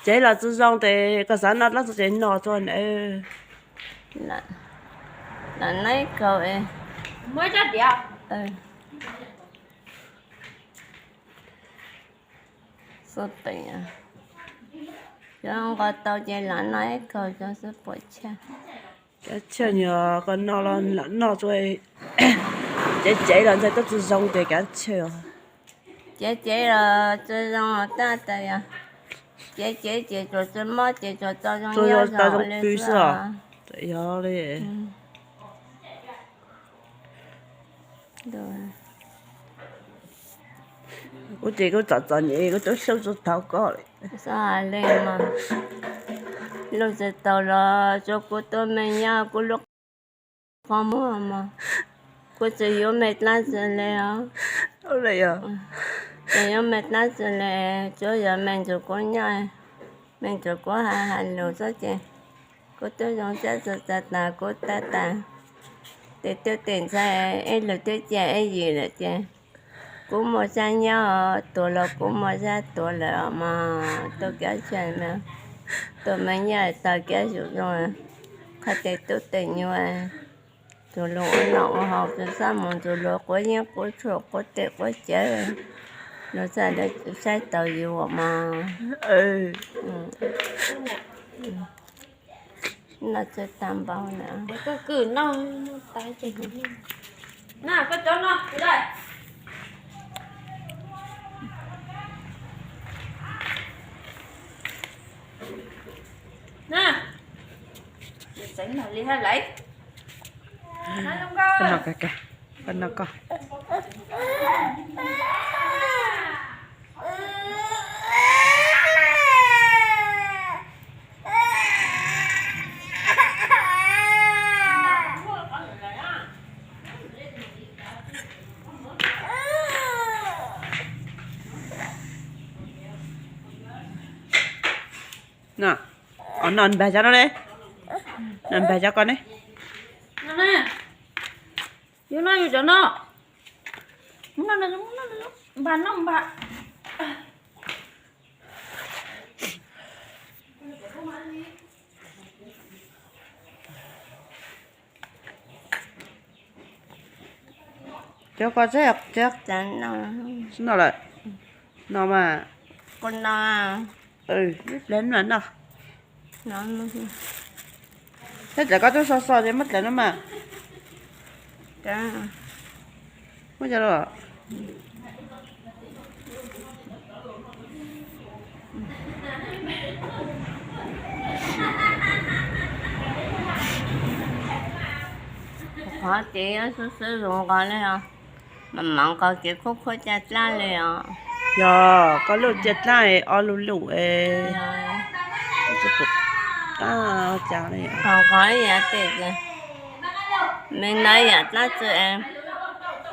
Cev los tsi zoo tes koj xav noj dlaab tsi ces noj txug. Lam noj ib kaug. Xub peem, yog nqos tau ces lam noj ib kaug tso xwb puas chawj. Kav chawj nyuag koj noj los lam noj tso. Cev cev los ntxhais tub tsi zoo ces kav chawj. Cev cev los tsi zoo tag tas yog, cev cev ces tsuas tsi mob ces tsuas tau zoo nyob zoo pw xwb os. Yog li. Kuv ces kuv txom txom nyem kuv tub xyoob tsi tau koj li. Xav hais li mas, luj tsi tau los tsuav kuv tub me nyab kuv lub qhov muag mas, kuv tsi yuav me dlaab tsi le os. Tsi yuav me dlaab tsi le, tsuav yog me ntsuag kuv nyob, me ntsuag kuv hais hais lus xwb ces kuv tub zoo siab tsi txawv tas kuv tag tas. Tes twb tes ntxhais ib lwg twb cia ib yim lawm ces kuv muaj sab nyob, tuag los kuv muaj sab tuag lawm os mas. Tuaj kav chawj, tuaj me nyab tau kiab xyum zoo, qhov tes tub tes nyuag, tsuas luag ua noj ua haus, tsi xob mus ntxuav luag quav yeeb quav tshuaj quav teb quav cawv, luag txhaj saib taus yus mas. Noj tsi tag npaum na. Noj npag cov no ne, noj npag cov ko ne. Yus noj yus cov no, npag noj npag. Cov ko teb, teb no lawm, no mas, ib pliag noj. Teb dlaim koj tub so so ces muab dlaim no mas. Muab cov los. Qhov ces yuav xwb xwb zoo nqos li os, mas mam nqos kev khuab khuab caj dlaab li os. Yog koj lub caj dlaab ob lub lub, qhov nqos ib yam tej, me no ib yam dlaab tsi,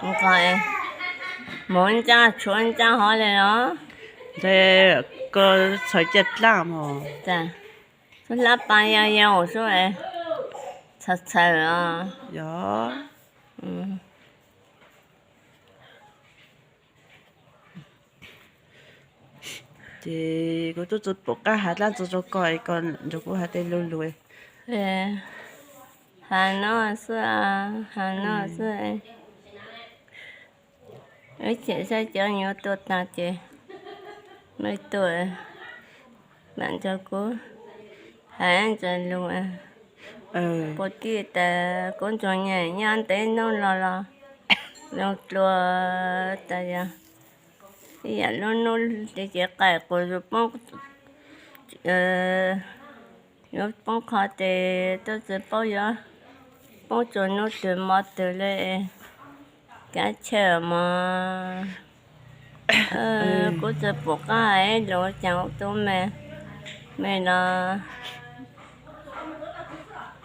nqos, hmoov ntsaa tshuav ntsaa hov li os. Nthe, koj txhawm caj dlaab mog. Hlab paa yau yau xwb, txhawm txhawm os. Yog. Ces kuv tub tsi pum qab has dlaab tsi rau koj, koj nrug kuv has tej lug lug. Has no xwb, has no xwb. Ib chim saib cov yuav tuaj tag ces mej tuaj mam nrug kuv has ntsis lug. Puag tij tas kuv ntsuag nyiag nyob ntev hnub los los zoo dlua tas yog ib yam lub hnub ces qaij qus zus poob, yuav poob qho ces tub tsi paub yuav poob txug hnub twg mo twg li. Kav chawj mog, kuv tsi pum qab hais lus caag tub me, me los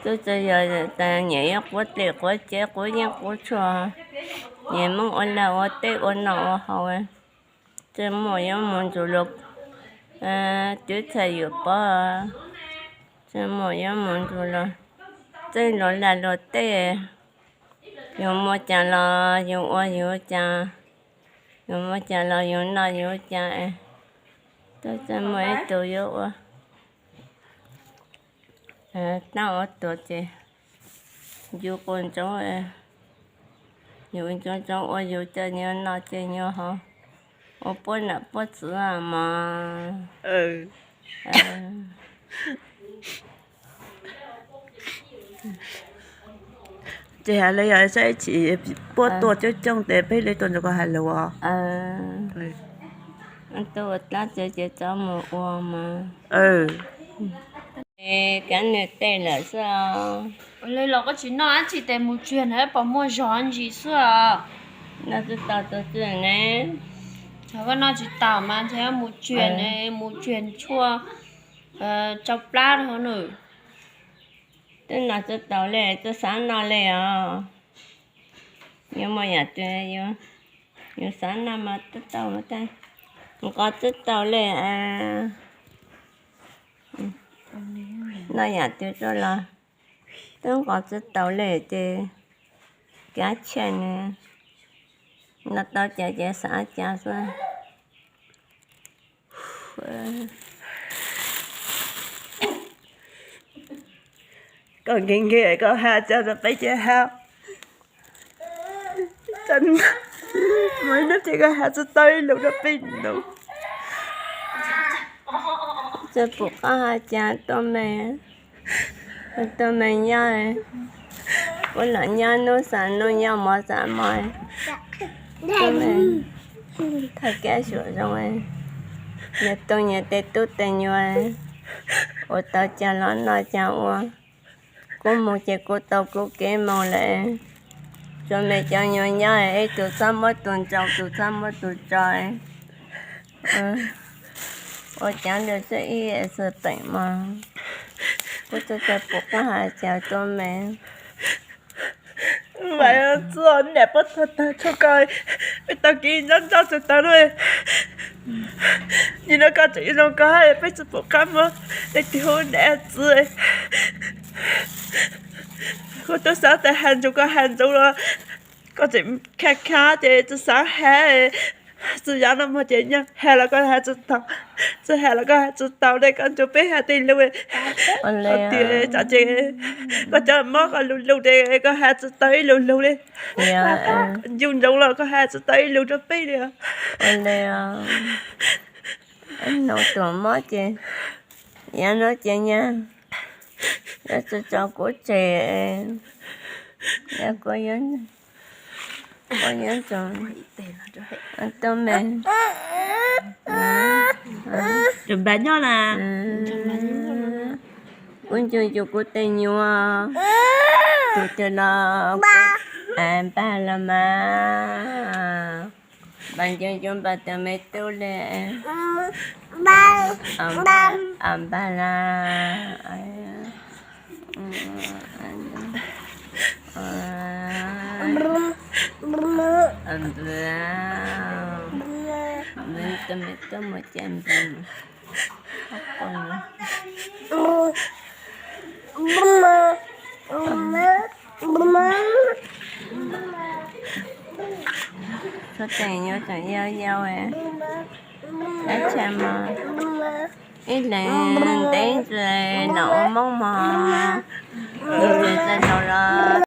tub tsi yog tas nyiam yuav quav dlej quav cev quav yeeb quav tshuaj, nyiam Hmoob ua lag ua teb ua noj ua haus, tsi muaj yuav mus nrug luag twv txhaj yuam pov, tsi muaj yuav mus nrug luag txeeb luag lag luag teb. Yus muaj caag los yus ua yus caag, Yus muaj cas los yus noj yus ua cas, tuaj txawj muaj ib tug yuav ua, taab ua tuag ces yus quas ntsoov, yus ntsoov ntsoov ua yus coj nyuag noj ces nyuag haus, ua puab nam puab txwv mog. Ces hais li yog saib ib chim puab tuaj coob coob tes peb li tuaj nrug koj hais lus os. Tuaj ua dlaab tsi ces txhob mus ua mas. Kav nwg tej lawm xwb os. Li los koj tsis noj dab tsi tes mus tsuag na pom muaj zog ntsis xwb os. Noj tsis tau tus tsi ne. Thaum koj noj tsis tau mas ntshe mus tsuag, mus tsuag tshuaj tsau plab rau nws. Twb noj tsis tau li, tsis xav noj li os. Yuav muaj yam twg yuav xav noj mas tsis tau, nqos tsis tau li. Noj yam twg tuaj los twb nqos tsis tau li ces kav tsij nws noj tau cas ces xav cas xwb. Koj nkees nkees koj has cas rau peb ces has. Muaj ib hnub ces koj has tsis tau ib lus rau peb no. Tsis pum qab has cas tuaj me, tuaj me nyob, puab lam nyob nub xav nub nyob mov xav mov. Tuaj me thaj kab suam zoo, nyias tu nyias tej tub tej nyuam, ua tau cas los noj cas ua. Kuv mus ces kuv tau kuv kev mus lawm. Tsuas me cov nyuam nyob ib tug txhob muab tus ntsaus, tus txhob muab tus tso. Ua cas lwm xwb ib xwb peem mog. Kuv tsis tau pum qab has cas tuaj me. Vam txuj niam puab tag tag tshuav koj, peb tau kev nyob nrog tsis tau na. Nim no koj tseem zoo koj hab peb tsis pum qab muab leej twg hu niam txiv. Kuv tub xav tas has ntsoov koj has ntsoov los koj tseem kha kha ces tsis xav has. Txij yav no mus ces nyob has los koj has tsis tau, tsis has los koj has tsis tau, koj ntsuag peb has tej lug. Tias tsam ces koj cov mob koj lug lug ces koj has tsis tau ib lug lug li. Ncu ntsoov los koj has tsis tau ib lug rau peb li. Ua li, nub tuaj mob ces yav no ces nyab yuav tsis tso kuv tseg, yog kuv yuav, kuv yuav tso tuaj me. Kuv ncu ncu kuv tej nyuam, tus twg los npaj los mas, npaj ncu ncu npaj tus me tub li. Npaj los, tus me tub mus cas npaj. Suav dlawg nyuam tseem yau yau, dab tsi mas ib leeg ntev ntsis los ua moob mog, ib leeg txawj laus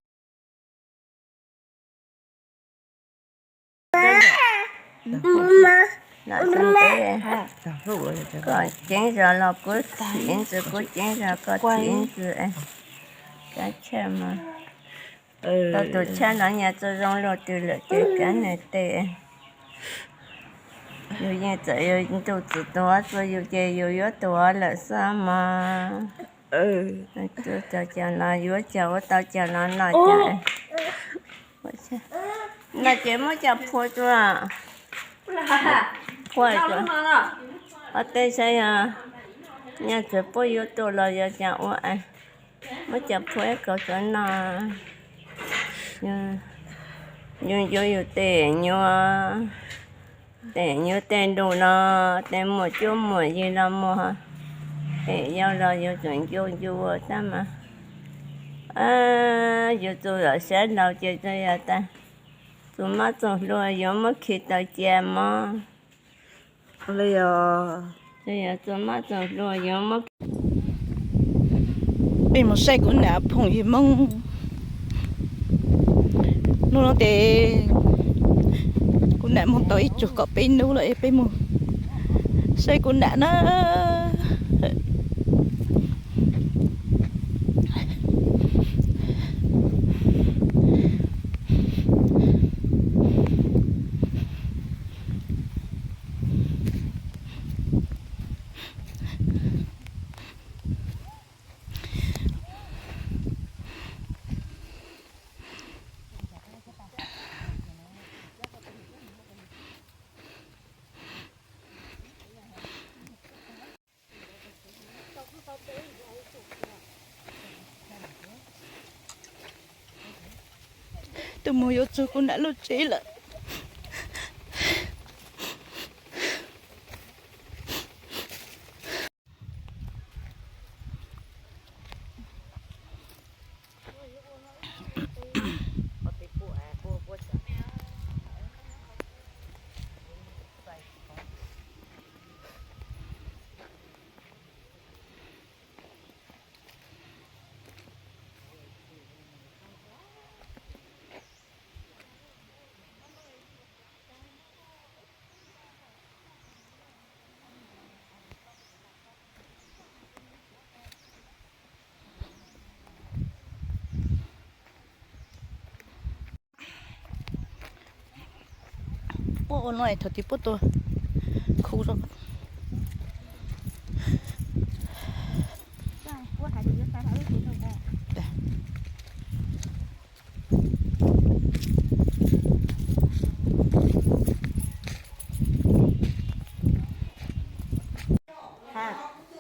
los koj ceev zog los kuv thim ntsis, kuv ceev zog koj thim ntsis, kav tsij mas. Tau tus tshab no nyaj txawj zoo luaj twg lawm ces kav nws tes. Yus yeej txawm yus ntuj txwm tuag txug yus ces yus yuav tuag lawm xwb mog. Txawj cas los yuav cas, ua tau cas los noj cas. Noj ces muab cov phua rua, phua rua. Ob teb saib yog nyaj txawm puab yuav tuaj los yog cas ua, muab cov phua ib kaus rua noj. Yus ncu yus tej nyuam, tej nyuam tej ntuj los tej muaj cuab muaj yig los muaj, tej yau los yus tseem ncu ncu ua tab mas. Yus txuj lom saib laus ces txawm yog tas Tus mab txoom hluas yuav muab khi tau cia mog. Li os, tus mab txoom hluas yuav muab. Peb mus saib kuv nam phooj ywg Hmoob. Hnub no ces kuv nam moog tau ib tsug kaum peb nub lawm, peb mus saib kuv nam na. Tuaj mus yuav txug kuv nam lub tsev lawm. Puab ua no thaum twg puab tua khu zoo.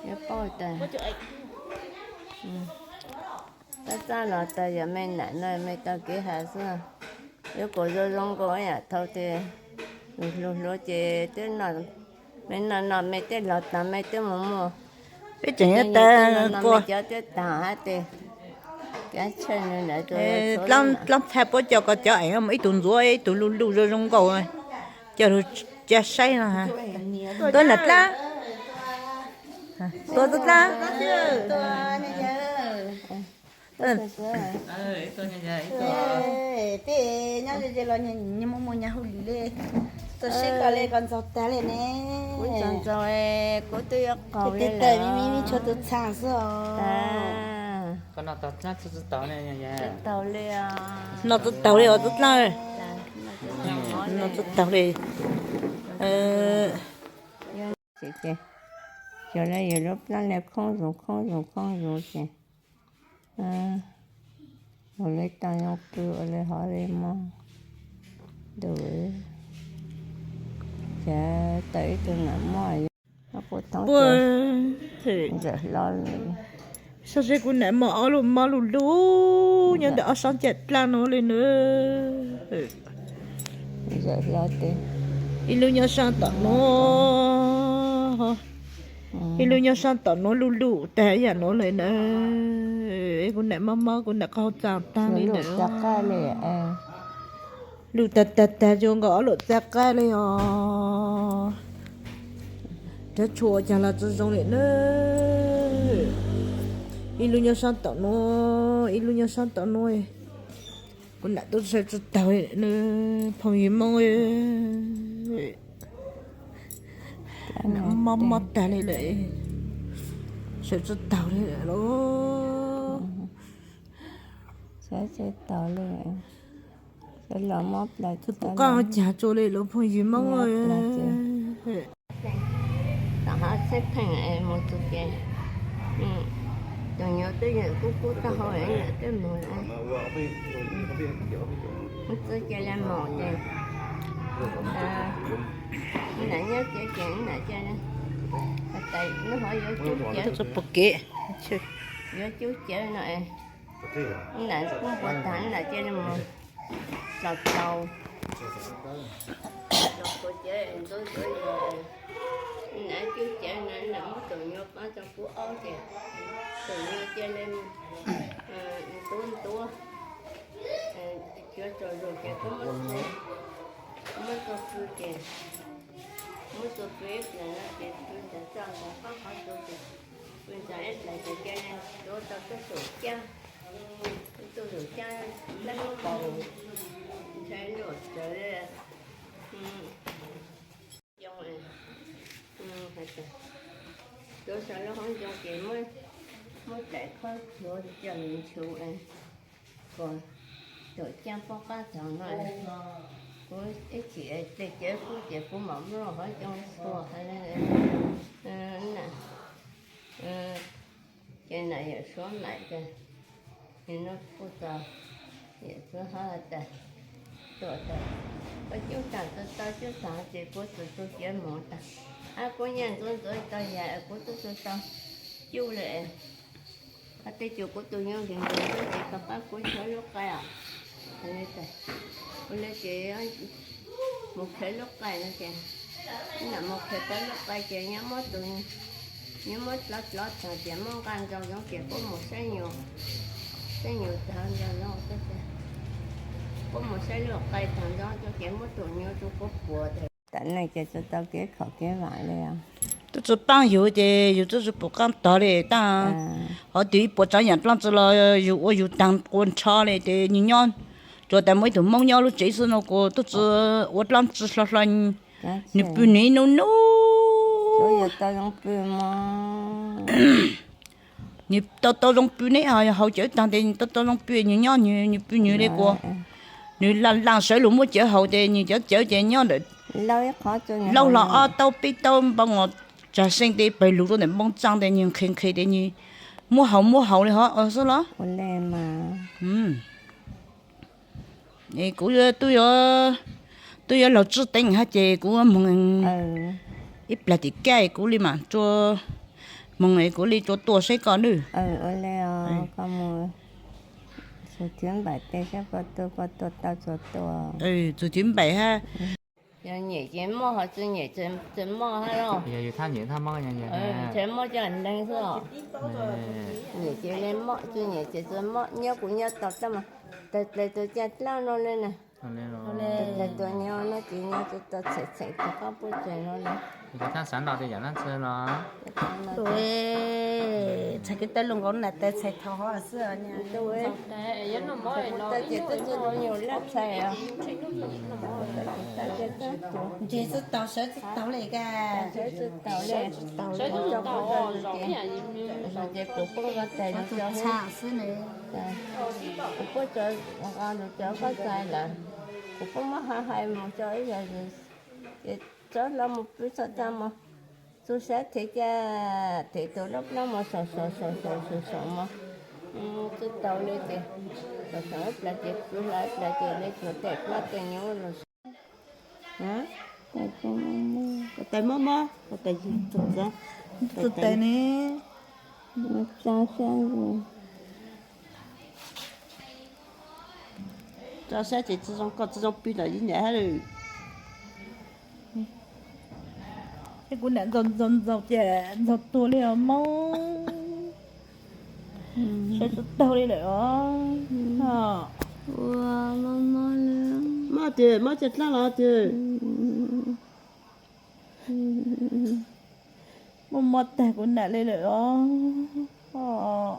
Yuav pauj tas. Tab txaj los tas yog me nam no me tau kev has xwb. Yuav kom zoo zoo nkaus ib yam thaud tias yus hluas hluas ces twb me no no me tej laus tas me twb mus muaj. Peb tseem yuav tas me cov twb tas hab tes. Dlaab txhaj puab coj koj cov eem mus ib tug ntxuav ib tug luj luj zoo zoo nkaus, coj lug ca saib no. Tuab nam dlaab, tuab dlaab. Tej nyob ze los nyias muaj muaj nyuas hauj lwm le. Txog seb koj le koj ntxaug tag le ne. Kuv ntxaug ntxaug, kuv twb yuav qaug le. Tawm me me me tshuav tus txhaa xwb os. Noj tsis taug li os tub dlaab. Noj tsis taug li. Ces, ces, xyov le yus lub plab le khoob zoov khoob zoov khoob zoov ces ua le tau zoo kws ua le hov le mog. Ntuj, ces tau ib tug nam mog puab ntxawm hlo. Sab seb kuv nam mog ob lub mob luj luj nyob ntawm ob sab ncaim dlaab no le na. Ib lub nyob sab tom nuav, ib lub nyob sab tom nuav luj luj tag ib yam nuav le na. Kuv nam mob mob kuv nam qaug txaa tag le na. Luj tag tag tag zoo nkaus ob lub txaj qab le os. Rab tshua ua caag los tsi zoo le na. Ib lub nyob sab tom nuav, ib lub nyob sab tom nuav. Kuv nam tub sawv tsi taug le na, phooj ywg Moob. Mob mob tag le lawm, sawv tsi taug le lawm los. Sawv tsi taug le, sawv los mob plaws. Tsi pum qaab caag tso le los phooj ywg Moob. Tom hov txheeb pheej mus txug ces tus nyuas twb yeej kub kub taub hau, twb mus lawm. Txug ces le mus ces nam nyob ces ces nam ces, tes lub hov yuav cub cawv, yuav cub cawv no es nam kuj npua taag nam cia li mus txaus txaus. Nam cub cawv no nam muab tus nyuas pab tso pub aub ces tus nyuas cia li ntub ntuab, cub Yuav tsaus ntuj ces koj muab txua, muab txua pw ces, muab txua pw ib pliag no ces pw ntawd txog ntawd qab qhov txua ces pw ntawd ib pliag ces cia li tuav tau tuj zaum caj, tuj zaum caj lab paus, ntshai luam tsawv ncoo, tuav saum lub hauv ncoo ces muab daim qhov txhuav coj los nchuav, kom tuam caj pob qab thaum no. Kuv ib chim tej cawv kub ces kuv mam muab hauv ncoo txhuav hais ces na yawm suav maim tias, nim no kuj txog yawm txiv hov tas, tuam tas, koj cub tag tau cub tag ces kuv tus tug ciav mus tag, ab kuv nyiaj ntxuav ntxuav tau yam kuv twb tsis tau cub li. Ab tej cuag kuv tus nyuj nkees nkees xwb ces rov qab kuv nchuav lub qai os. Ua li ces mus khiav lub qai no ces, nam mus khiav tau lub qai ces nyob muab tus, nyob muab dlov dlov tag ces muab nqa ntxoov zoov ces kuv mus saib nyuj, saib nyuj tag ntxoov zoov, kuv mus saib lub qai tag ntxoov zoov ces muab tus nyuj rau kuv puas tas. Tam neej ces tsis tau kev khom kev vam li os. Twb tsis paab yug ces yug twb tsis pum qaab tog li tab. Hov twb ib puas tsaav yaam dlaab tsi los yug ua yug taag quas nrho li ces nws nyob, tsuas tas muaj ib tug Moob nyob lub tsev xwb no kuas twb tsis ua dlaab tsi hlo hlo. Nws pw nws ib nub nub. Nws tau tau zoo pw neb haus cawv taag tes tau tau zoo pw nws nyob nws pw nws li kuas. Nws laaj sawv lug muab cawv haus tes nws cov cawv ces nyob ntawm laug los ob tauj peb tauj npoo os, tsag seej tes pawg lug rau ntawm npoo txaaj tes nws nqhes nqhes tes nws muab haus muab haus li hov xwb los. Kuv twb yuav laug tswj teeb hab ces kuv moog ib plag tim kaj kuv li mam rua, moog kuv li rua tuaj saib koj nawb. Txug thwv npaim hab. Yog nyem ces muaj, ho tsis nyem tsis muaj hab los. Ntshe muaj coj neeg xwb os. Nyem ces li muaj, tsis nyem ces tsis muaj, nyob kuv nyob tau tab mas tawg dlawg tus caj dlaab no li na. Tawg dlawg tus nyob no ces nyob tsis tau txheem txheem tus qab puj tsev no li. Txhais kwv tau lug nkaus nam tas txhais thaum hov xwb. Txhais kuv tau ces twb tsis tau nyuag lab txhais os. Ntshe tsis tau sawv tsis tau li ka. Sawv tsis tau li. Sawv tsis tau ces, ces kuv poob nqa tas lug rau xwb ne. Kuv poob nqa lug rau koj txhais lawm. Kuv poob muab hais hais mus rau ib yam, ces txhob hlo mus pw txhob txaj mus. Txug sab thev caj, thev tus lub plaub mus saum saum saum saum saum saum mus. Tsis tau li ces saum saum ib plag ces pw hla ib plag ces li tsuas tej plaub tej nyuv los. Tais mob mob, tais txug tais ne. Tso sab ces tsis zoo, koj tsis zoo pw ntawm yij nyam hab lawm. Ces kuv nam ntxaug ntxaug ntxaug ces ntxaug tuag li os mob. Sawv tsis taug li lawm os. Mob tiag, mob caj dlaab los tiag. Mob mob tag kuv nam li lawm os.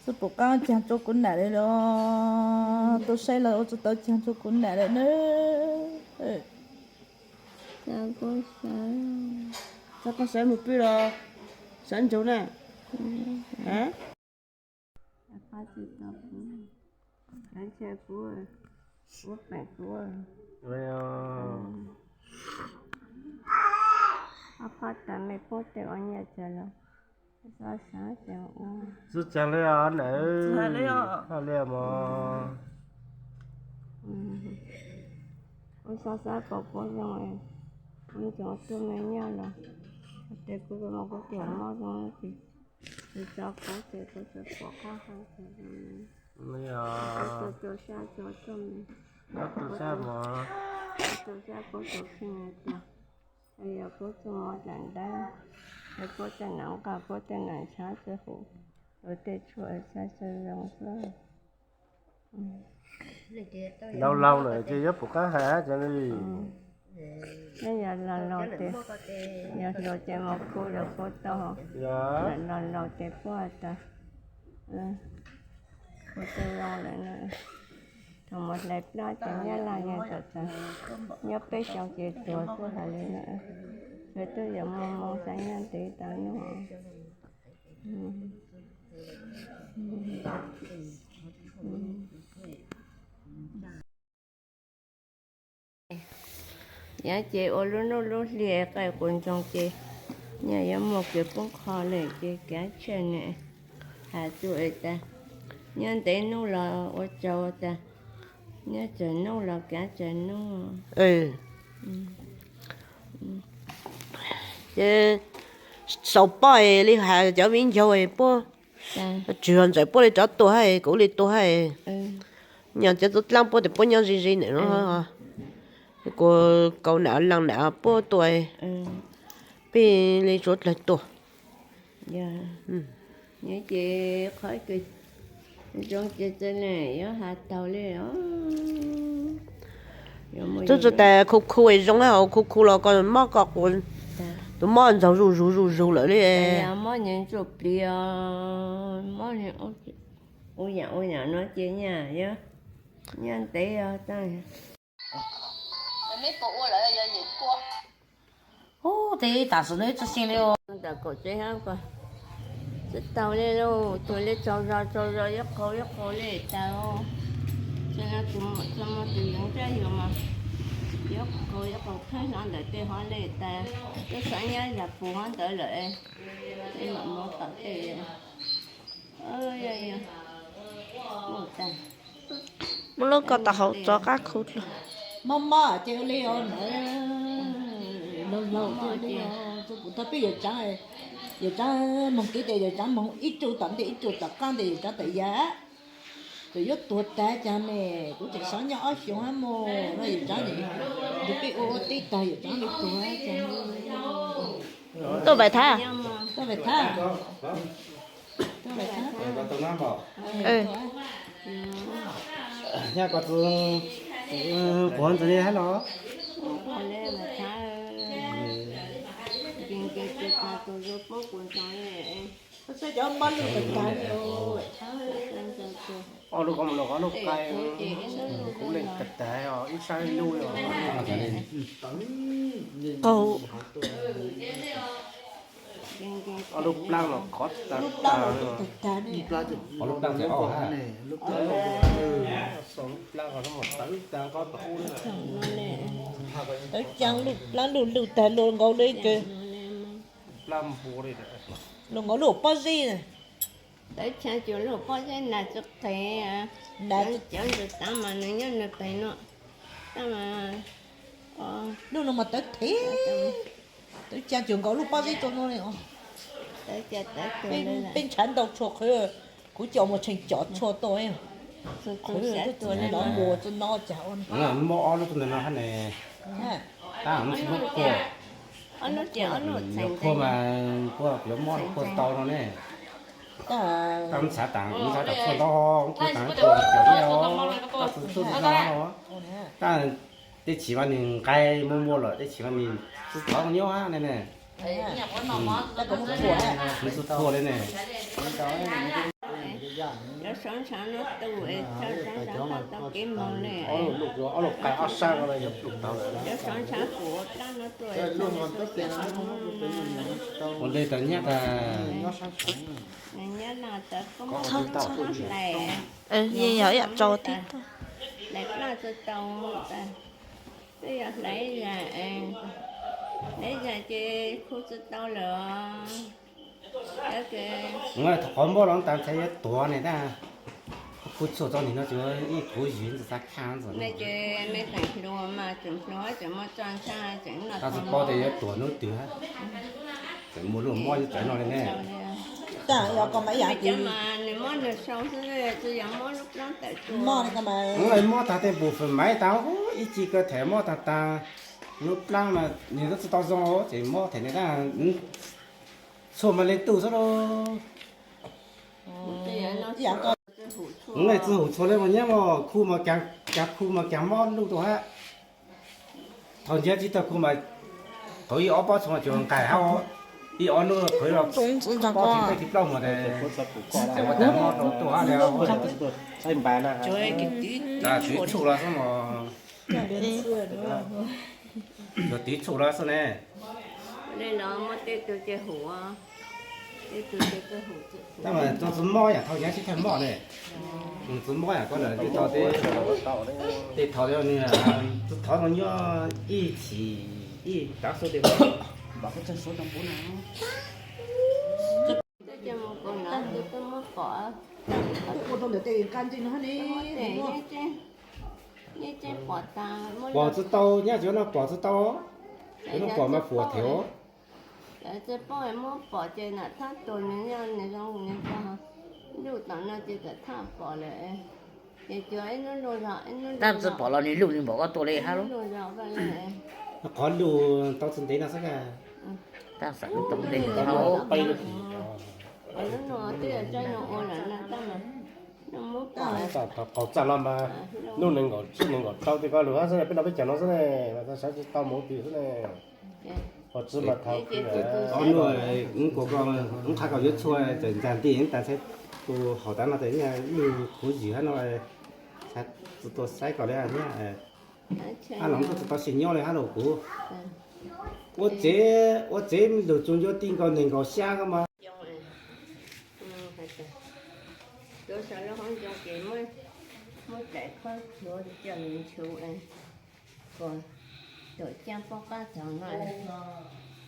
Tsis pum qaab caag rua kuv nam li lawm os. Tuaj saib los ua tsis tau caag rua kuv nam lawm na. Txhob koj sawv mus pw los sawv ntsoog na. Ua peem kuv. Ob phob tas me pub tes ua nyiaj tsawg los. Txhob xav li os nam. Txhob li mog. Ua xav xav kom kuv zoo, ua ntsoov tuaj me nyuam los, tes kuv mus kuv tiam mob zoo ces, tsis tso kuv ces kuv tsis pom qab hau. Kuv tsuas tsuas sab tsuas tuaj me, tsuas sab kuv tsuas kheej tias, yog kuv tsuas mus dlaim ntawd, Puab tej nam nqaj, puab tej nam tshab, tej huv, ua tej tshuaj tshab tshaj zoo xwb. Laus laus lawm ces yuav pum qab hais cov li. Neb yog laus laus ces, yog hluas ces mus khu rau puab tau, yog laus laus ces puab tas, ua tau zoo lawm na. Thaum mus hlais plab ces Nyab Laj yog txawm tas, nyob peb xyoo ces tuag xwb hais li na. Yog twb yuav mus mus xav nyob ntev tas no. Yav ces ua lub hnub lub hli qaij quas ntsoog ces, nyias yuav muaj kev poob qho lawm ces kav tsij ne, has txug es tas, nyob ntev hnub los ua tsaug tas, nyob tsawg hnub los kav tsawg hnub. Ces sau poj li has cov viv ncaus puab, tsis yog ntxawm puab li rov tuag hab kuv li tuag hab, nyob cov tub dlaab puab tes puab nyob ze ze ntawm no, kuv kaus nam leej nam puab tuag, peb li tsuav dlawg tuag. Ces qhov zoo ces txawm yuav has taug li. Twb tsis tas khu khu zoo hab, khu khu los koj mob koj quas, tus mob ntxaug zuj zus zuj zus lawm li. Mob nyev ntsuj plig, mob ua yam ua yam no ces nyias yuav nyob ntev os. Ub, tej tam sim no tsis xyeej li os. Ntawm kaum tsev hab ko, tsis tau li lauj, cuag li tsaug zog tsaug zog yuav qaug yuav qaug li tas. Tsis no tus muam txog muaj tus yoov tsab yuav mas yuav qaug yuav qaug kheeb hlo ntawm tej hov li tas. Twb xav nyob zag pug hov ntawd lawm, tej mam mus tom tej. Muab lub koj tau hauv tso qab khu dlua. Mob mob ces ua li os, laus laus ces ua li os. Kuv tau peb yawm tsav, yawm tsav moog kev tes yawm tsav moog ib tsuj tom ntej ib tsuj tom qab tes yawm tsav tawm ya. Txawm yuav tuag tag cas ne, kuv tseem xav nyob ob xyoos hab mog no yawm tsav ne. Ntu peb ua ua teb tag yawm tsav li tuag cas. Tuaj Vajtswv, tuaj Vajtswv. Nyab koj txwv quav ntxiv hab los. Ob lub qhov muag no qhov lub qai, kuv leej kawg tag os, ib sab ib lub os. Qaug. Ob lub plab los khov tag tag. Lub plab, lub plab, lub plab qhov muag tawv tag qhov tom ub. Tawv caag, lub plab luj luj tag, luj nkaus li kawg. Plab npua li, luj nkaus lub pob zeb. Tawv caag cuag lub pob zeb nas tsi qev. Cov ntawd taag mas nws nyob nws qev no. Tab mas lub no mas tawv thev, tawv caag cuag nkaus lub pob zeb rau no li os. Peb ntshaw ntau tshua qhwv, kuv coj mus tseem cov tshua tuaj. Qhwv twb tsis nov mus tsi nov cas ua. Mob ob lub tug ntawm no hab ne. Tab mus tsis muab phua, yuav phua mas phua yuav mob phua tau no ne. Tab mus txhav tas, mus txhav tas phua ntau, phua tas phua cov liaj os, tab txhua txhua no. Tab tej chim mas nws nqaij muag muag lawm, tej chim mas nws txhua txhua nyob ne ne. Nws txhua txhua li ne. Cov sov ntshav no tu es txhawj sov ntshav tau kev moog ne. Ob lub qai ob sab ko yuav plug tau lawm. Cov sov ntshav pum ua dlaab no tuaj es txhawj sov ntshav tau kev moog. Ua ntej tas nyab tas. Nws nyab no tas koj mob hlais, yog ib yam tsaus tib tag. Hlais plab tsi tau, twb yog hlais zag, hlais zag ces khu tsi tau lawm. Thaum qhov mob los tas ntshai yuav tuag ne tab, khu txhua txhua nim no tsuas ib kuv yws ntxim xav khaj ntxim. Ces me feem hluas mas tseem hluas tseem muaj txoj ntshai tseem noj. Tab tsis paub tias yuav tuag hnub twg, tseem muaj lub mob yuav txawv no li ne. Tab yog koj mas ib yam ces nws mob nws sau xwb, tsis yog mob lub plab tawm tuaj. Mob tag tej npum fwm maiv tas, ib ci kawg them mob tag tas. Lub plab mas nws twb tsis tau zoo ces mob them ne tab. Txhua mas leej twg xwb los. Leej twg hum txhua li mas nyob mas khu mas, cov khu mas cov mob luj rau hab. Thaum ntsiab tsis tau khu mas, thaum ib ob pob txhua mas tsuas nqaim hab, ib ob hnub qhwv los pob tsis peb tsis plaub mas, txawm ua cas mob rau tuaj hab li. Tsuas tib tshum los xwb mas, tsuas tib tshum los xwb ne. Tab mas txawm txwv mob yam thaum nyob tsis tau mob ne, txwv mob yam koj lawm tsis tau tej, tej thaum nws txwv thov tau nyob ib chim ib tav su tej. Pom tsis tau, nyob tsis no pom tsis tau, tsis no pom mas puas thev. Txawm pom muab pom ces nam thab tus nws nyob nws zoo nws tag, luj tom no ces txawm thaj pom lawm. Ces cuag ib hnub luj zog ib hnub, tab txawm pom los nws luj nws npaum koj tua li hab lub. Qhov luj tau tsis ntev no xwb. Tab xav lub tau ntev. Lub no twb yog tsaib no ua lawm no tab mas qaum txaj los mas hnub nees nkaum tsib nees nkaum rau tej koj lug hab xwb, peb no peb caug no xwb ne, mas tau sawv tsis tau mus twg xwb ne. Qhov tsis mas thaum ob hnub kuv kuas koj, kuv qha kom yuav txhua txawm ntag nti tas ntshai tus haum tas no tas ib nyuag khuv zwm hab no, txhua tus saib kom li thiab. Ab los tsis tau sim nyob li hab los kuv ua tsev, ua tsev lug tsuas ncuav ti nkaus nees nkaum xya koj mas. Tuav saum lub hauv ncoo ces muab daim qhov txhuav coj mus nchuv, kuas tawm caaj pob qab thaum no,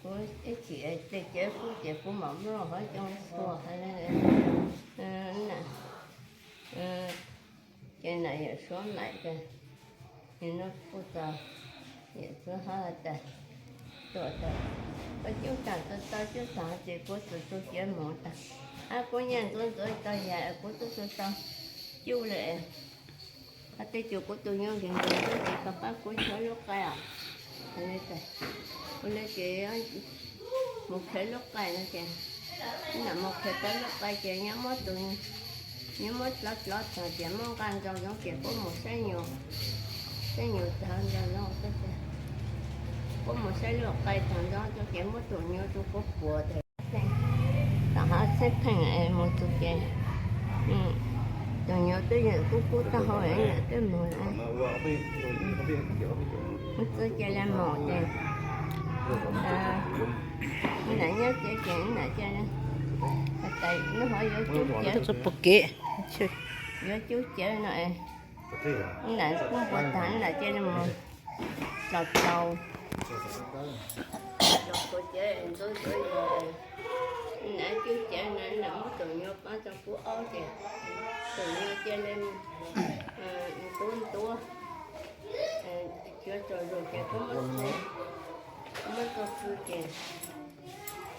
kuv ib chim tej cawv kub ces kuv mam muab hauv ncoo txhuav hab. Ces nam yawm suav maim tas, nws no kuj txog, yawm txwv hab tas, tuam tas, koj cub taag tau cub taag ces kuv txawm tu ciav moog tas, ab kuv nyaj ntxuav ntxuav tau yam kuv tub txug tau cub le. Hab tej cuag kuv tus nyuas nkeeg nkeeg xwb ces koj pab kuv chob lub qaib os. Ua le ces mus khev lub qaib no ces, nam mus khev tau lub qaib ces nyob muab tus, nyob muab dlov dlov tag ces muab nqaj nrog zoo ces kuv mus saib nyuas, saib nyuas tag nrog zoo, kuv mus saib lub qaib tag nrog zoo ces muab tus nyuas rua kuv puas tas, tom hab txheeb pheej mus txug ces tus nyuas twb yeej kub kub taub hau, nam twb mus, mus txug ces le mus ces nam nyob ces ces nam cia, lub hov yuav cub cawv, yuav cub cawv no, nam kuj npua tag nam cia li mus txaus txaus, txaus txaus cawv ntxuav ntxuav yog, nam cub cawv no nam muab tus nyuas pab rua kuv aub ces tus nyuas cia li ntub ntuav, cuav tsaus zug ces kuv muab, muab tua pw ces,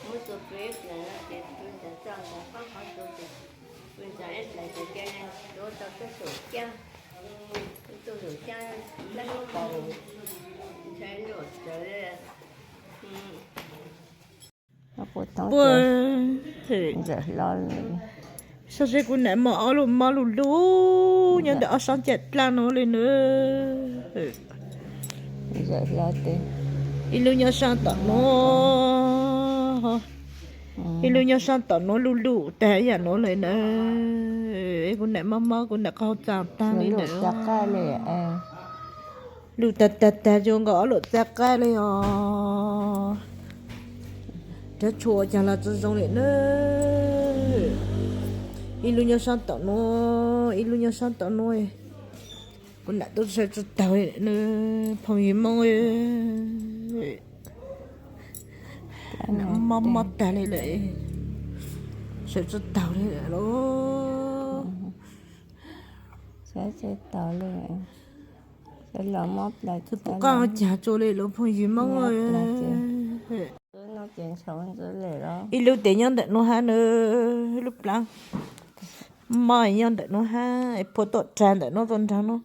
muab tua pw ib plag no ces pw ntawd txog ntawd qab qhov tsuas ces pw ntawd ib plag ces cia li tuav tau tub saum caj, tub saum caj dleb paus, ntshai luam tsawv li. Puag, saib seb kuv nam muaj ob lub mob lug lug nyob ntawm ob sab caj dlaab no li na. Ib lub nyob saab tom nuav, ib lub nyob saab tom nuav lug lug tag ib yam nuav le na. Kuv nam mob mob kuv nam qhov txaag taag li ntawd. Lug tag tag tag zoo nkaus ob lub txav qaib li os. Rov tshuav ua caag los tsi zoo li na. Ib lub nyob saab tom nuav, ib lub nyob saab tom nuav. Kuv nam tub sawv tsi taug li na, phooj ywg Moob. Mob mob tag li lawm, sawv tsi taug li lawm los. Tsi pum qaab caag tsuas li los phooj ywg Moob. Ib lub tes nyob ntawm nuav hab na, lub plab mob nyob ntawm nuav hab, phua tuaj rag ntawm nuav tuaj nraag nuav.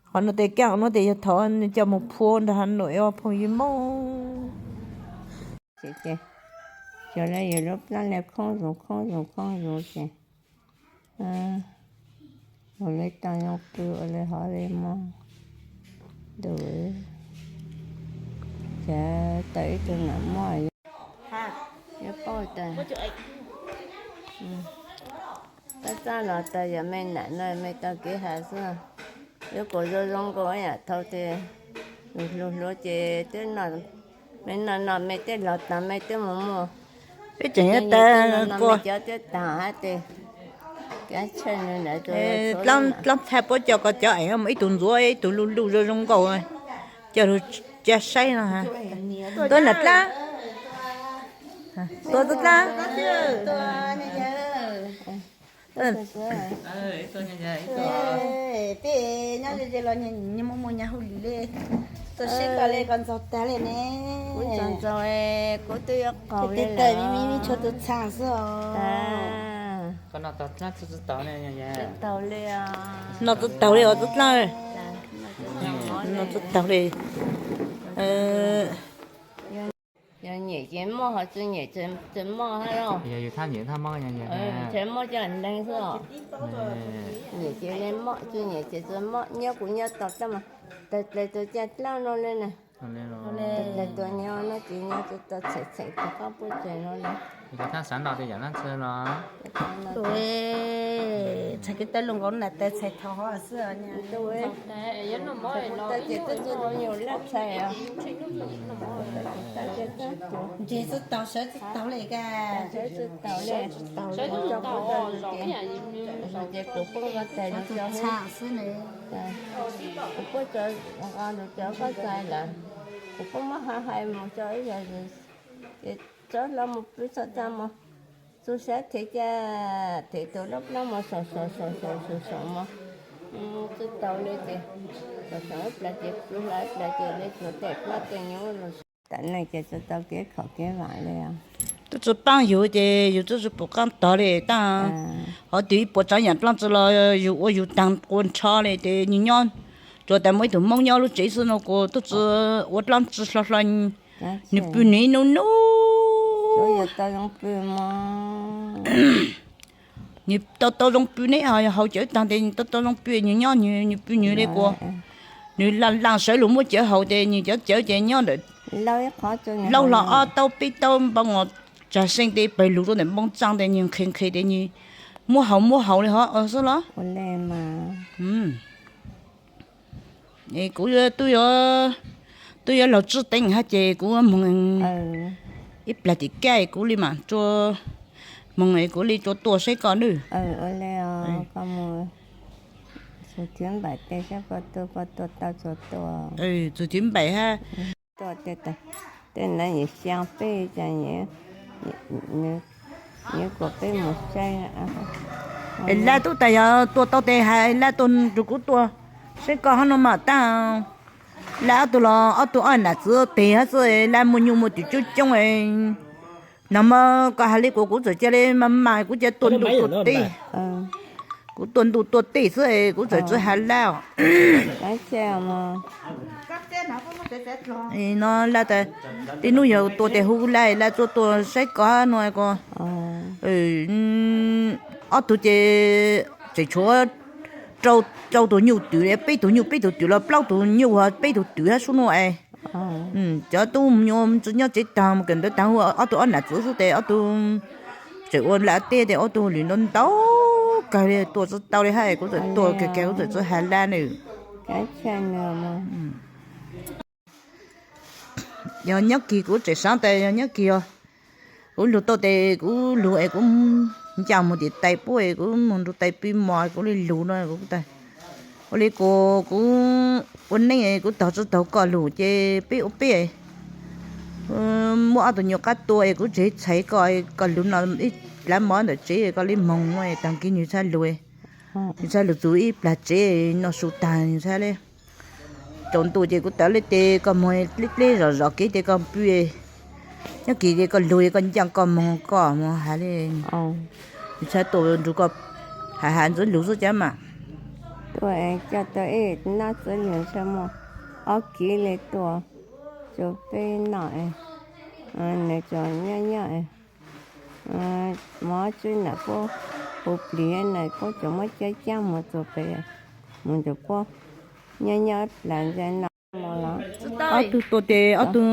Qhov nuav tes kaaj nuav tes yog thov coj moog phua nraag Has Noim os phooj ywg Moob. Cov le yus lub plaub le khoob zoov khoob zoov khoob zoov ces ua le tau zoo pw ua le hov le mog. Ntuj, cas tau ib tug nam moj yuav pauj tas. Tab txaj los tas yog me nam no me tau kev has xwb. Yuav kom zoo zoo nkaus yam thaum tes hluas hluas ces twb me no no me tej los tas me twb mus muag. Peb tseem yuav tas me cov twb tas hab tes dlaab txhaj puab coj koj cov eem mus ib tug ntxuav ib tug luj luj zoo zoo nkaus. Coj lug cia saib no. Tuaj nam dlaab, tuaj dlaab. Tej nyob ze los nyias muaj muaj nyias hauj lwm le. Tuaj saib koj le koj ntxaug tag le ne. Kuv ntxaug ntxaug, kuv twb yuav qaug le, me me me tshuav tus txhaam xwb os. Noj tsis taug li os tub dlaab, noj tsis taug li. Yog nyiam ces moj, ho tsis nyiam tsis moj hab los. Ntshe moj coj leeg xwb os. Nyiam ces le moj, tsis nyiam ces tsis moj, nyob kuv nyob tau dlaab mas, tawg dlaws tus caj dlaab no le na. Tawg dlaws tus nyob no ces nyob tsis tau txheem txheem tus qab puab tsev no le. Txhais kev tawv lug nkaus na tawv txhais thaum hov xwb. Tawv ces twb tsis nyuag laj txhais os. Ntshe tsis taug, sawv tsis taug li ka. Sawv tsis taug li. Ces kuv pheej nqa tag lug cov xwb ne. Kuv pheej nqa lug cov qab txais lawm, kuv pheej muab hais hais mus tso ib yam, ces txhob hlob mus pw txhob txaj mus, txug sab thev caj, thev tus lub plaub mus saum saum saum saum saum saum mus, tsis taug li ces saum saum ib plag ces pw hlo ib plag ces le tsuav tej plaub tej nyuj lug. Tam neej ces tsis tau kev khom kev vam li. Twb tsis paab yug ces yug twb tsis pum qaab tog li tab. Hov twb ib puas tsaav yaam plaab tsi los yug ua yug taag qua nrho li ces nws nyob, tsuas tas muaj ib tug Moob nyob lub tsev xwb no kuas twb tsis ua dlaab tsi hlo hlo. Nws pw nws ib nub nub, nws tau tau zoo pw ne, haus cawv taag tes tau tau zoo pw, nws nyob nws pw nws le kuas nws laaj laaj sawv lug muab cawv haus tes nws cov cawv ces nyob ntawm laub hlo ob taub peb taub npoo os, tsag seej tes pawg lug rua ntawm npoo txaa tes nws nqhes nqhes tes nws muab haus muab haus li hov xwb los. Kuv twb yuav laug tswb teeb hab ces kuv moog ib plag tim kaj kuv li mas moog kuv li tsuas tuaj saib koj nawb. Txug txiv npaim hab. Tej nav nyuam xyaa peb cas nyiam kuas peb mus saib. Laj tub tas yog tuaj tau tes hais laj tuaj nrug kuv tuaj saib koj hab no mas taag. Laj ob tug los ob tug ob nam txiv tes hab xwb, laj muaj nyuj muaj twm coob coob. Nag hmo koj has li kuv, kuv txawm cia li mas mas kuv cia tuaj ntuj tuaj teb. Kuv tuaj ntuj tuaj teb xwb, kuv txawm tsis has laj os. No laj tas, tib nub yog tuaj tes hu laj, laj tuaj tuaj saib koj no ko. Ob tug ces tseem tshuav rau tus nyuj twm, peb tug nyuj peb tug twm los plaub tug nyuj peb tug twm hab sub nuav es. Cov tub nyuj tsis nyob tsev taag mus kawm ntawv taag hu ob tug ob nam txiv xwb tes ob tug tseem ua laj teb tes ob tug lwm ntau ntau kawg li tuaj tsis tau li hab, kuv txawm tuaj kawg kawg kuv txawm tsis has laj nws. Yog nyob kis kuv tseem xaav tas yog nyob kis os, kuv lug tau tes kuv lug es kuv ncaj moog tim tais puab es kuv moog nrug tais pw mos kuv li lug no kuv tas. Ua li kuv, kuv ua neej kuv tog tsis taug koj lug ces peb ua peb. Muab ob tug nyuag qab tua es kuv tseem txhais koj, koj lug no ib dlav mov ntawm tsev koj li moog taag kis nws txhaj lug, nws txhaj lug txug ib plag tsev noj su taag nws txhaj li. Tsaus ntuj ces kuv tawv li tes koj moog dleb dleb zom zom kev tes koj pw. Nyob kis ces koj lug koj ncaaj koj moog koj moog has li. Nws txhaj tuaj nrug koj has has ntxwv lug xwb cas mas. Tuaj coj tau ib nab txwv lug ntshe muaj ob kiv li tuaj rua peb noj, nws tsuas nyob nyob. mov tswb na puab hu plig na puab tsuas muab cab cab mus txug pem mus ntawm puab nyob nyob plas ntsa no mus los. Ob tug tua tes ob tug,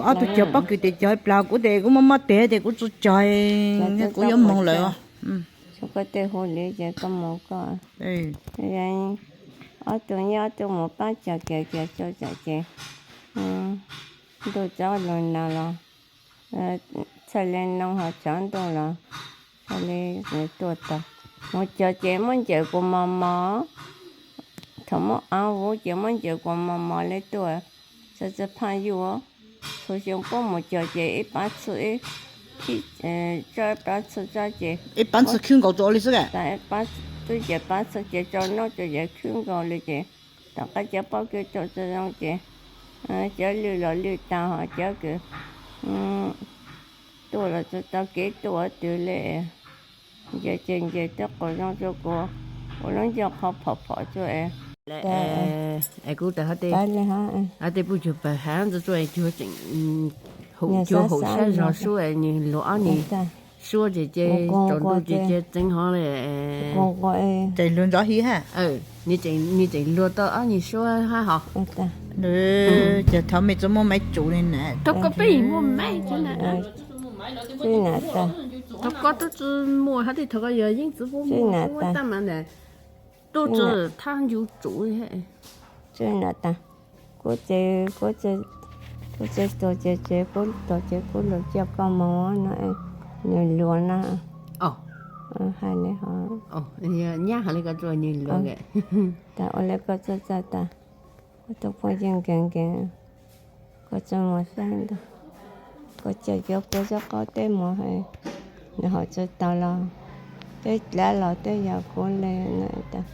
ob tug cog pob kws tes cog plas kuv tes kuv mob mob tes tes kuv tsi cog, kuv yuav moog lawm. Koj tej hu li ces koj mus koj. Ob tug nyob ob tug mus paab cog kiag kiag tso tsam ces ntuj tsaub lug nag los txhaj le noog ho tshav ntuj los txhaj le tuaj tau. Mus cog ces muab ncaws kuas mos mos, thaum muab av huv ces muab ncaws kuas mos mos le tuaj, txhaj tsi phaaj yuj. Txhua xyoo puab mus cog ces ib pab txhwb, ib pab txhwb tsab ces ib pab txhwb khwb nkaus rau li xwb, twb ces pab txhwb ces tso noob tso yav khwb nkaus li ces tom qab cov pob kws tau tsi zoo ces cov lwj los lwj tag ho cov kws tuaj los tsi tau kev tuaj twg li. Ncaws ces ncaws tej qos zoo rua kuv ua lub ncauj qhov phom phom rua es kuv tas hov tej puj cuag pawg hav ntxo rua es cuag tseem haum cuag haum sab zog suab nwg luag ob nwg suab ces ces tsaus ntuj ces ces txeev hov li. Tseem luag ntxov hiv ha. Nwg tseem luag tau ob nwg suab hab hov. Ces thov mej tsi muaj maiv tsum li na. Thov koj peb muaj maiv, thov koj tub tsi muaj hab tej thov koj yog yeeb txiv puab muaj tab mas ntawm tub tsi thab ncu tsum. Tsi na tas, kuv tsev, kuv tsev tuag ces tsev kuv tuag ces kuv lug coj koj moog no, nwg luag na. Hais li hov, nyab hais li koj tsuas nwg luag. Tas ua li koj txawj txawj tas, kuv tug phooj ywg nkees nkees, koj tsi mus saib ntag, koj coj cov kua txob qaub teb mus, nwg haum tsi tau los teb dlav los teb yog kuv le na. Tas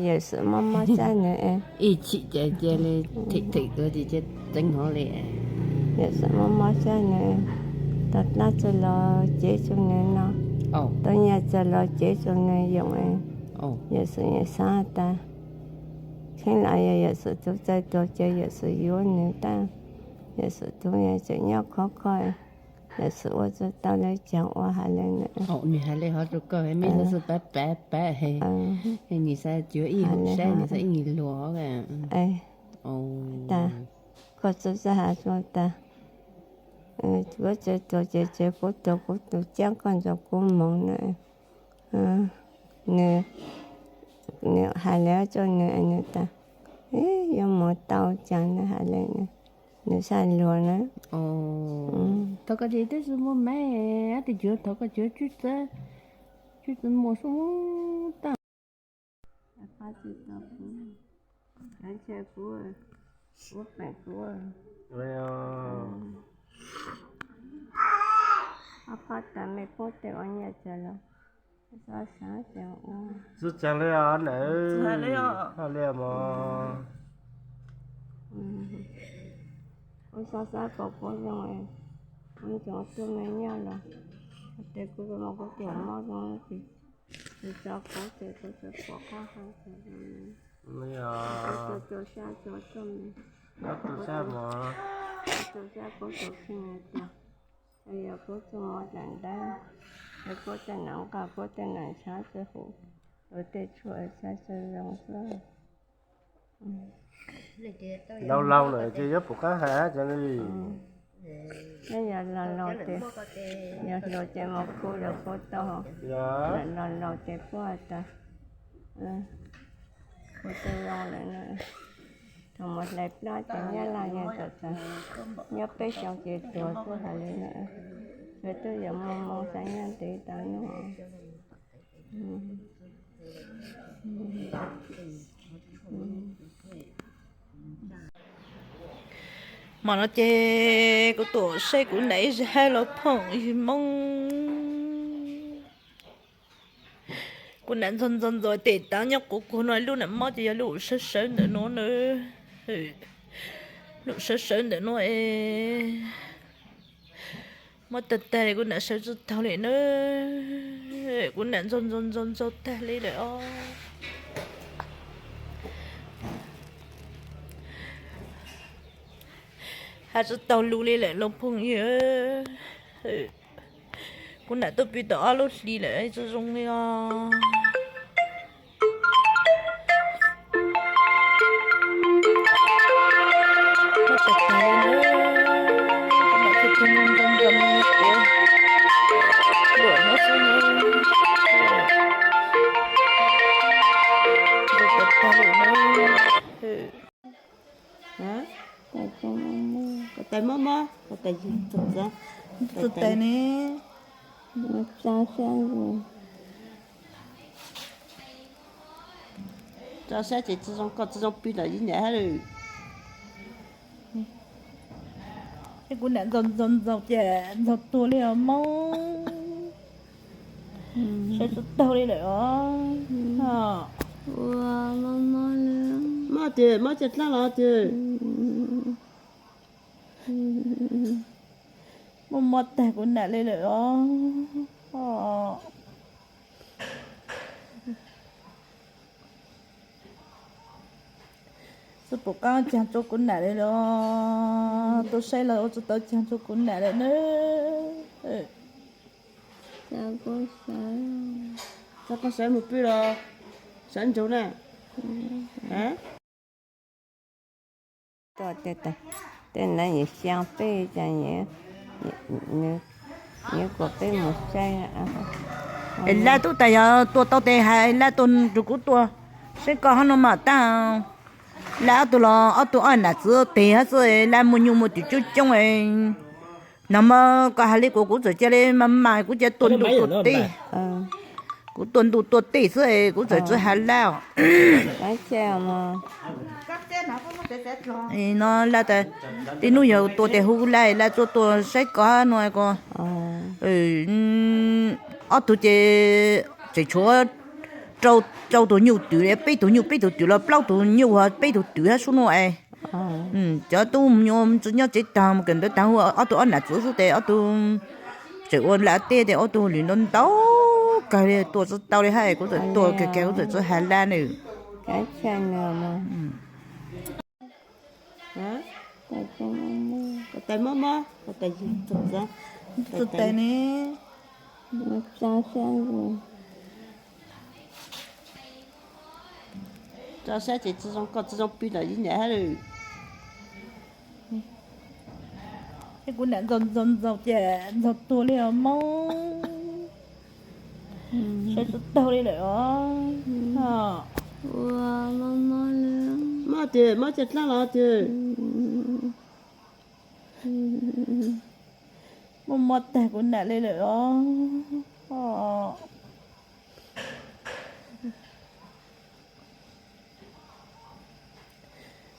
Yawm Xwm mob mob sab nwg, ib chim ces cia li thim thim tuag ces cia txeev hov li. Yawm Xwm mob mob sab nwg, tau dlaab tsi los cev rua nwg no, tau nyaj tsi los cev rua nwg yoom. Yawm Xwm nyam xaav tas, kheev lam yog Yawm Xwm tug txawj tuag ces Yawm Xwm yuav nwg tag. Yawm Xwm tug tseem nyob khov kho, Yawm Xwm ua tsi tau le caag ua hais le na. Nwg hais le hov rua koj, mej xaav xaav pav pav pav, nwg xaav cuag ib hom saib nwg xaav ib nwg luag. Tas, koj txawj txawj has rua tas, kuv tsev tuag ces tsev kuv tuag, kuv tug caab koj nrug kuv moog na. Nwg, nwg hais le rua nwg, nwg tas, yuav moog tau caag nwg hais le, nwg sab luag na. Thov koj ces twb tsi muaj maiv, ab tes cuag thov koj cuag tswb txawb, tswb txawb muaj sub tag. Qab tsi tau kuv, ntshe kuv, kuv peem kuv. Ob pab tas mej puab tej ua nyaj tsaws los, xwb tsaws li os na, haj li mog. Kuv xaav xaav kom kuv zoo, kuv ntsoov tuaj mej nyob los, tes kuv, kuv tus mob zoo, kuv tso kuv ces kuv tsi pum qab hau. Kuv tso sab tso tuaj, kuv tso sab kuv tus kheej tiag. Yog kuv txuj mov dlaim ntawv, yog kuv tej nam nqaj, kuv tej nam ntshav tsi hum, kuv tej tshuaj tsi zoo xwb. Laus laus lawm ces yuav pum qab hais tso li. Neb yog laus laus ces, yog hluas ces mus khu yog khu tau, laus laus ces puab tas, kuv tsi zoo lawm na. Thaum mus hlais plab ces nyab laj yeej txawm tas, nyob peb xyoo ces tuag xwb hais li na. Yog twb yuav moo moo xav nyob ntev tau nub. Hmo no ces kuv tuaj saib kuv nam ib zag los phooj ywg Moob. Kuv nam ntxog ntxog ntxog tes tav nyob quv kuv no, lub nam mob ces yog lub sawv sawv ntawm no na. Lub sawv sawv ntawm no es mob tag tag li, kuv nam sawv tsi taug li na. Kuv nam ntxog ntxog ntxog ntxog tag li lawm os. Hais tsis taus lus li lawm los phooj ywg. Kuv nam tuaj pw tau ob lub hlis lawm tsis zoo li os. Tus tais ne, tso siab ces tsis zoo, koj tsis zoo pw tom ib nyam hab lawm. Kuv nam ntxaug ntxaug ntxaug ces ntxaug tuag li os Hmoob. Saib tsis taug li lawm os. Mob tiag, mob caj dlaab los tiag. Mob mob tag kuv nam li lawm os. Tsis pum qaab caag rua kuv nam li los, tuaj saib los ua tsis tau caag rua kuv nam li na. Txhob koj sawv mus pw los sawv ntsoov na. Tej nab yuav xyaa peb, yuav kom peb mus saib. Laj tub tas yog tua tau tes hais Laj tuaj rua kuv tua, saib koj hab no mas taag. Laj ob tug los ob tug ob nam txwv teg hab xwb, Laj muaj nyuj muaj twm coob coob. Nag hmo koj has li kuv, kuv txawm cia li mas mas kuv cia tua ntuj tua teb. Kuv tua ntuj tua teb xwb, kuv txawm tsi has Laj os. No Laj tas, tib nub yog tua tes hu Laj, Laj tuaj tua saib koj no ko. Ob tug ces tseem tshuav rau tug nyuj twm, peb tug nyuj peb tug twm los plaub tug nyuj peb tug twm hab sub nuav es. Cov tub nyuj tsi nyob tsev taag mus kawm ntawv taag hu ob tug ob nam txwv xwb tes ob tug tseem ua Laj teb tes ob tug lwm ntau ntau kawg li tua tsi tau li hab, kuv txawm tua kawg kawg kuv txawm tsi has Laj nws. Tus tais ne, tso siab ces tsi zoo, koj tsi zoo pw tom ib nyam hab lawm. Kuv nam ntxaug ntxaug ntxaug ces ntxaug tuag li os Moob. Saib tsis taug li lawm os. Mob tiag, mob caj dlaab los tiag. Mob mob tag kuv nam li lawm os.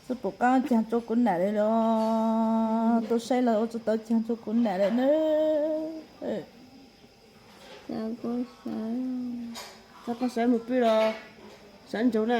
Tsi pum qaab caag rua kuv nam li los, tuaj saib los ua tsi tau caag rua kuv nam li na. Txhob koj sawv mus pw los sawv ntsoov na.